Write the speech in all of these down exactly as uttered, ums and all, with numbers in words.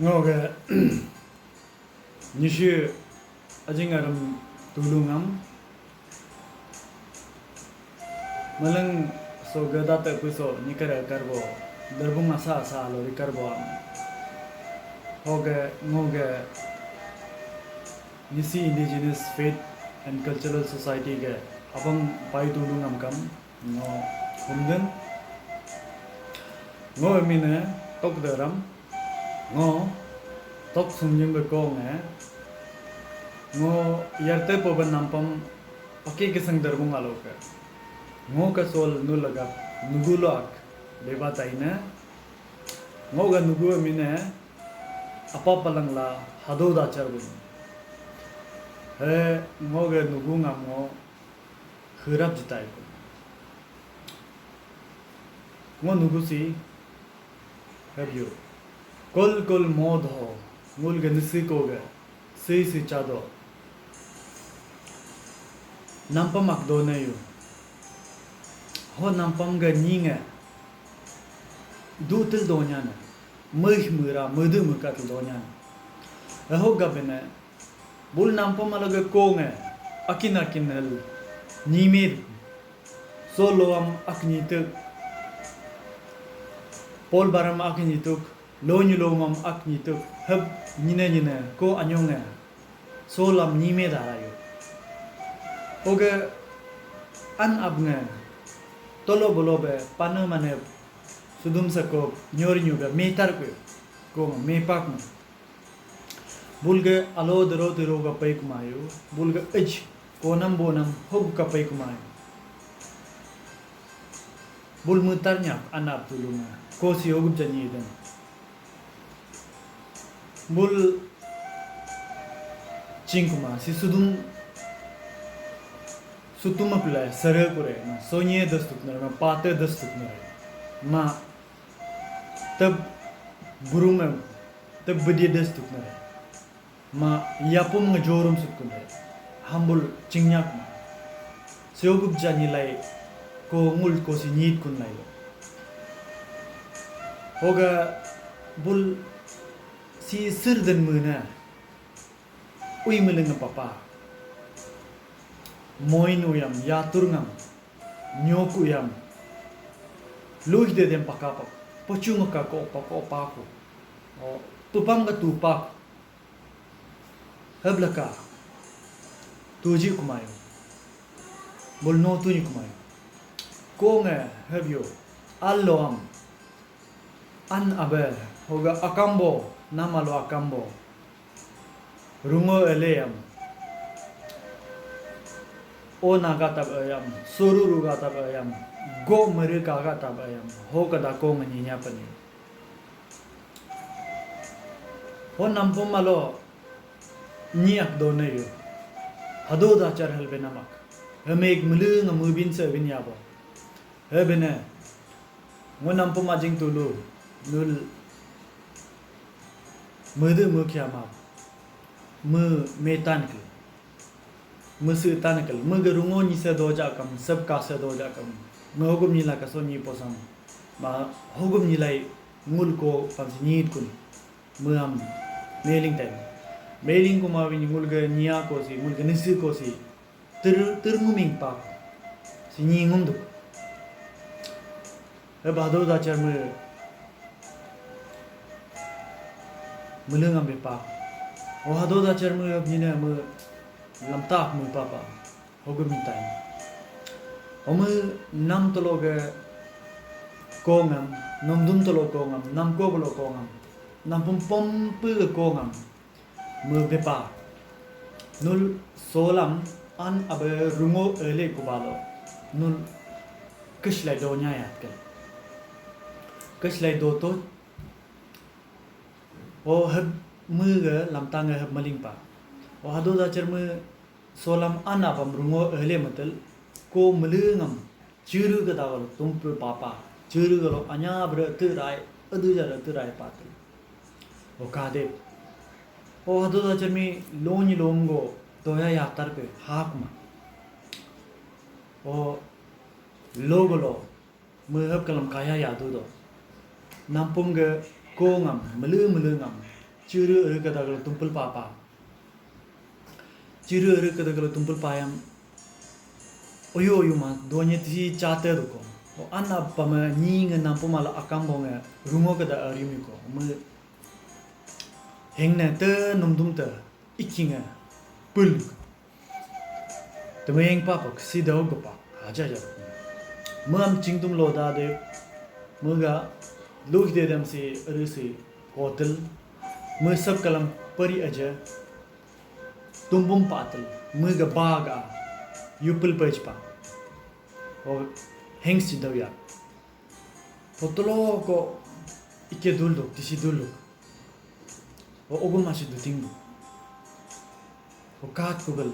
Ngo ge nyishi ajing aram tulung am. Malang so ge data puso nikar karbo, darbung asa asa lo rikarbo am. Ho ge ngo ge Nyishi Indigenous Faith and Cultural Society ge abang pai tulung am kam ngo humden. Ngo emine Tok Deram. Ngo tok sungjung be kong eh. Ngo yarte poban nampam ake kesang darbung alo ke. Ngo ke sol nu lagap nugu lo ak beba taine. Ngo ga nugu mine apa palang la hado dachar bun. He ngo ga nugu ngam ngo hirap jitai ko. Ngo nugu si hebyo. Kol kol modho ngul ga nisi ko ga sei sei chado. Nampam ak do na yu. Ho nampam ga nyinga du til do nyana. Mih mira mudu muka til do nyana. Ho ga bene bul nampam ala ga kong eh akin akin hel nyimir. Solo am ak nyituk. Pol baram ak nyituk. Lo nyi lo mam ak nyituk. Hep nyine nyine ko anyong eh. Solam nyime dara yo. Oge an ab nge tolo bolo be pane mane sudum sako nyori nyu be metar ko. Ko mepak mo. Bulge alo dero dero ga pai kumayo, bulge ej konam bonam hog ka pai kumayo. Bul mutar nya anap tulunga, ko si hogup jani den. Bul ching kuma, si sudum sutum apla sare kure, ma sonye das tuknare, ma pate das tuknare, ma tab burum em, tab bedi das tuknare. Ma yapum ngejorum sut kunde. Hambul chingnyak ma. Seogup jani lai ko ngul ko si nyit kun lai lo. Hoga bul si sir den mena. Ui meleng papa. Moin uyam yatur ngam. Nyoku uyam. Luih de dem pakapak. Pocung ka ko pa ko paku. O tupang ka tupak. Heblaka tuji kumayo. Bul no tuji kumayo. Konge hebyo allo am an abe hoga akambo namalo akambo. Rungo ele am. O naga tab ayam, suru ruga tab ayam, go meri kaga tab ayam, ho kada konge nyinya pani. Ho nampum alo nyi ak do ne yo. Hado dachar hel be namak. Hemek mulu nga mubin se bin yabo. He bene. Ngo nampum ajing tulu nul mede me kiama. Me metan ke. Mese tanakel, mege rungo nyi se doja kam, sab ka se doja kam. Nge hogum nyi la kaso nyi posam. Ma hogum nyi lai ngul ko pansi nyit kun. Meam mailing time. Mailing kuma win ngul ge nyia ko si, ngul ge nisi ko si. Ter, ter nguming pa. Si nyi ngum duk. Heb hado dachar me meleng ambe pa. O hado dachar me heb nyine me lamtak me papa. Hogum nitai. Ome nam tolo ge kongam, nam dum tolo kongam, nam ko bolo kongam, nam pum pom pu ge kongam. Me bepa. Nul solam an abe rungo ele kubalo. Nul kish lai do nya yat ke. Kish lai do to. O heb me ge lamtang heb maling pa. O hado dachar me solam an abam rungo ele metel. Ko melengam. Churu ke dawal tumpul papa, churu ke lo anya bre terai, adu jara terai patu. O kade. O hadu da chami loni lomgo doya yatar pe hakma. O logolo mehap kalam kaya yadu do. Nampum ge kongam, melu melu ngam. Churu ere kada kala tumpul papa. Churu ere kada kala tumpul payam. Oyu oyu ma, duanya tisi chate duko. O an abba ma nyi nge nampu mala akam bonge rungo kada ariumi ko. Me heng ne te num dum te iki nge pul. Temeng papak si dau gepak aja aja. Mem chingtum lo da de mega luh de dem si eri si kotel me sab kalam pari aja tumbum patel mega baga yupil pej pa. O heng si dau ya. Potolo ko ike dul dok, tisi dul dok. O ogum asi duting dok. O kat kugal.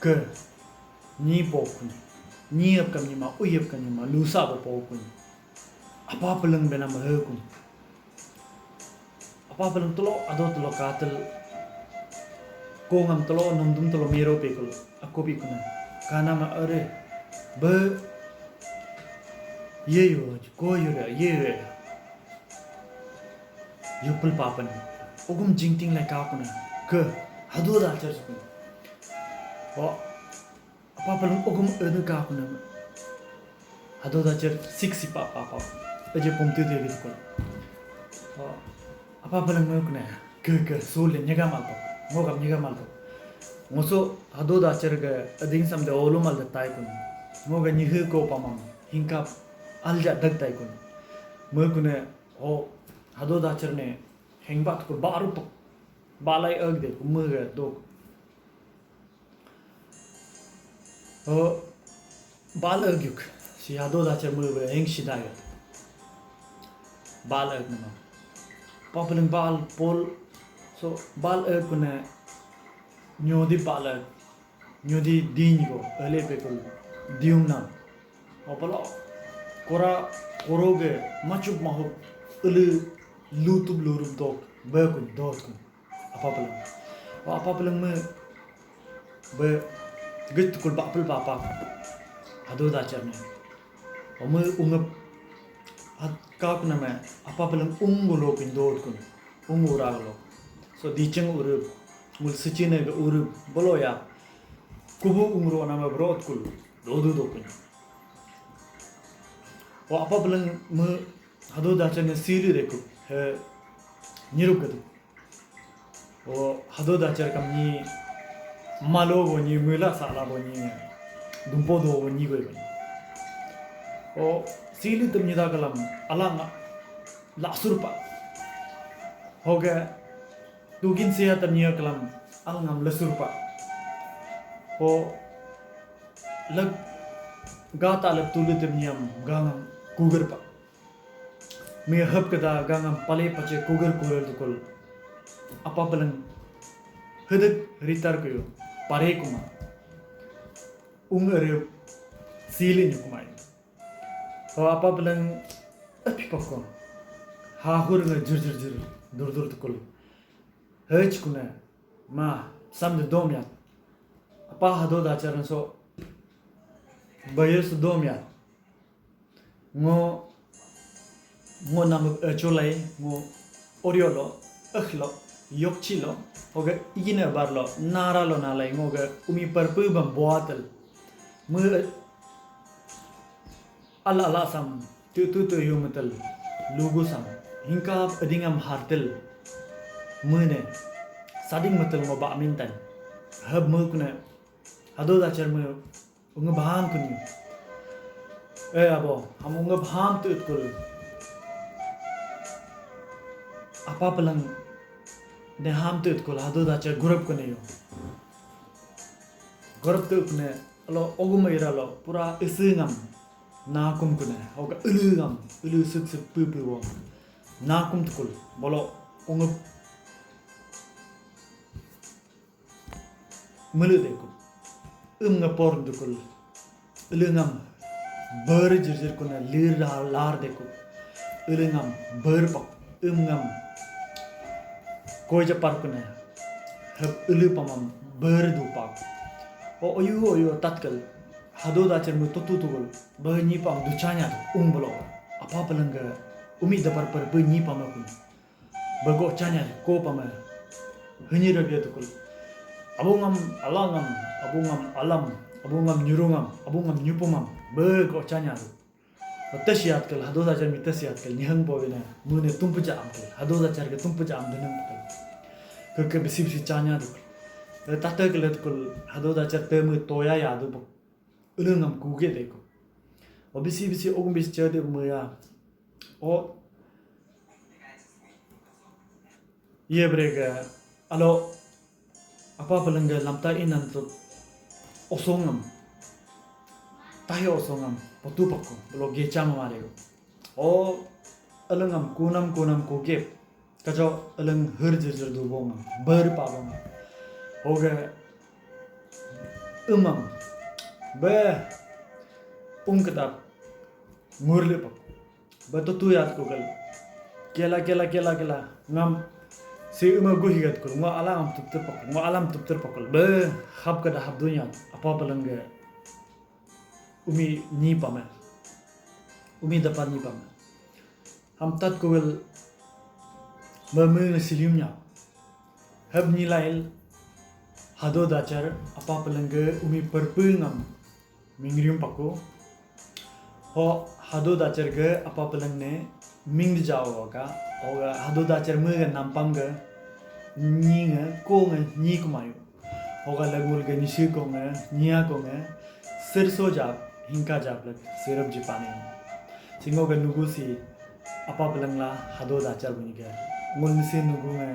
Ke ni pokun. Ni ap kam ni ma, ui ap kam ni ma, lusa bo pokun. Apa peleng bena ma he kun. Apa peleng telo ado telo katel. Ko ngam telo num dum telo mero pekul. Aku pikun. Kana ma are. Be ye yo, ko yo re, ye yo re. Yupil papan. Ogum jingting lai kakuna. Ke hadu da cer sukun. O apa pelung ogum enu kakuna. Hadu da cer sik si pa pa pa. Aje pumtu de bit kun. O apa pelung me kuna. Ke ke sul nyega mal to. Ngogam nyega mal to. Ngoso hadu da cer ke ading sam de olu mal de tai kun. Ngoga nyihe ko pamam. Hingkap alja dag tai kun. Me kuna. O hadu da cer ne hengbat ku baru pek balai ag de ku mega dok. O bal ag yuk si hadu da cer mega heng si da ya. Bal ag nama. Papeleng bal pol so bal ag kuna nyodi bal ag. Nyodi ding ko ele pekul dium nam. Apalo kora koroge machup mahup ele lutup lurup dok bekun dot kun. Apa peleng. Wa apa peleng me be git kul bapel papa. Hadu da cer ne. Ome ungep hat kak name apa peleng ung lo kun dot kun. Ung ura lo. So dicheng urup. Ngul sechine ge urup bolo ya. Kubu ungro nama brot kul dodu dokun. O apa beleng me hadu da cer ne siri reku he nyirup gadu. O hadu da cer kam ni malo bo ni mela sala bo ni dumpo do bo ni goi bo ni. O sili tem ni da kalam alang la surpa. Hoge Tugin seya tam nia kelam alngam lesur pa. Ho leg gata leg tulu tem niam gangam kuger pa. Mi hep keda gangam pale pace kuger kuger tukul. Apa beleng hedek ritar kuyo pare kuma. Ung ere sili nyukumai. Ho apa beleng epi pokon. Hahur nge jir jir jir dur dur tukul. Hej kune ma sam de dom ya. Apa hado da charan so. Bayar so dom ya. Ngo ngo nam cholai ngo orio lo, eh lo, yokchi lo, oga igine bar lo, nara lo nalai ngo ga umi parpu bam boatel. Mu ala ala sam tu tu tu yu metel lugu sam hingka adingam hartel. Mene sading metel ngo ba mintan. Hab mu kune hado da char mu unge bahan kuni. Eh abo, ham unge bahan tu itkul. Apa pelang ne ham tu itkul hado da char gurap kune yo. Gurap tu kune. Alo ogum ira lo pura isi ngam nakum kune hoka ilu ngam ilu sik sik pu pu wo nakum tukul bolo ungup mulu deku um ngapor tukul ilu ngam ber jir jir kune lir lar lar deku ilu ngam ber pak um ngam koi japar kune hep ilu pamam ber dupak. O oyu oyu tatkal hado da cer mu tutu tukul beh nyi pam duchanya ung belo apa pelengga umi dapar per beh nyi pam akun. Bego chanya ko pama. Hini rabia tukul. Abungam alangam, abungam alam, abungam nyurungam, abungam nyupumam. Bego chanya tu. Tasiat kal, hado dajar mi tasiat kal, nyihang po wina, mune tumpuja am kal, hado dajar ke tumpuja am denam kal. Ke ke bisi bisi chanya tu. Tata kal tu kal, hado dajar te mu toya ya tu. Ulung am kuge de ko. O bisi bisi ogum bisi cha de mu ya. O Ye brega alo apa pelengga lamta inan tu osongam. Tahi osongam potu pako belo gecha mamare. O elengam kunam kunam kogep. Kajo eleng her jer jer dubongam ber pabongam. Hoga umam be ungketap ngurle pako. Betutu yat ko gal. Kela kela kela kela ngam si uma guhi gat kul ngo alam tupter pakul ngo alam tupter pakul be hap kada hap dunya apa pelengge umi ni pame umi dapat ni pame ham tat ko gal meme silium nya hab ni lail hado dacar apa pelengge umi perpe ngam mingrium paku. Ho hado dacer ge apa peleng ne ming de jao ka. Ho hado dacer me ge nampam ge nyi nge ko nge nyi kumayu. Ho ga lagul ge nisi ko nge nya ko nge sirso jap hingka jap lek sirap jipane. Singo ge nugu si apa peleng la hado dacer bunyi ge ngul nisi nugu nge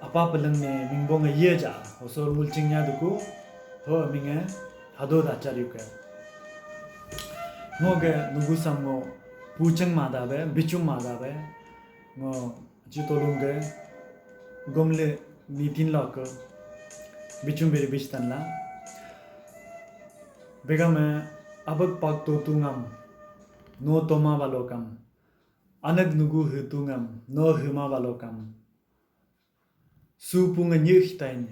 apa peleng ne mingbong nge ye ja. Ho so ngul chingnya duku ho minge hado dacar yuke. Ngo ge nugu sam ngo pucheng mada be, bichung mada be. Ngo jitolung ge gomle nitin la ke bichung beri bichtan la. Begame abak pak to tungam no toma balokam. Anak nugu he tungam no hema balokam. Supung nyuh tain.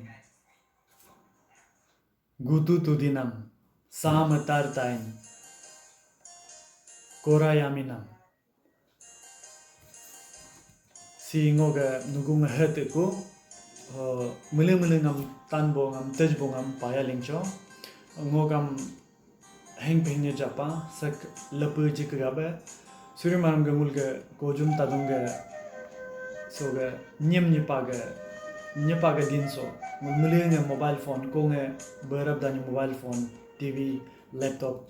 Gutu tudinam, sa matar tain, kora yaminam. Si ngoga nugung hete ku, mele mele ngam tanbo ngam tejbo ngam paya lingcho. Ngogam heng pehnya japa, sak lepe jik gabe. Suri maram ge ngul ge kojum tadung ge so ge nyem nyepa ge nyepa ge din so ngul mele nge mobile phone ko nge berap dani mobile phone, T V, laptop.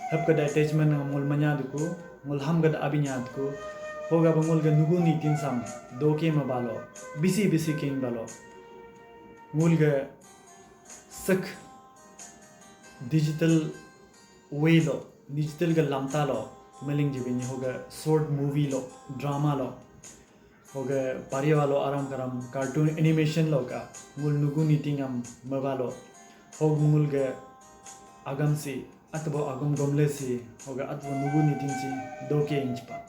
Hep ke da attachment nge ngul manya duku ngul ham ge da abinya duku. Ho ga ngul ge nugu ni tin sam do ke ma balo bisi bisi king balo ngul ge sek digital way lo, digital ga lamta lo, meling jibini hoga short movie lo, drama lo, hoga pariwa lo aram karam cartoon animation lo ka, ngul nugu niting am maba lo, hog ngul ga agam si, atbo agam gomle si, hoga atbo nugu niting si, doke inchpa.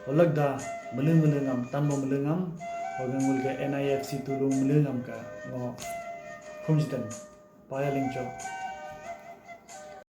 Holag da meleng meleng am, tanbo meleng am, hoga ngul ga N I F C tulung meleng am ka, ngo khumjitan. Paya lingcho.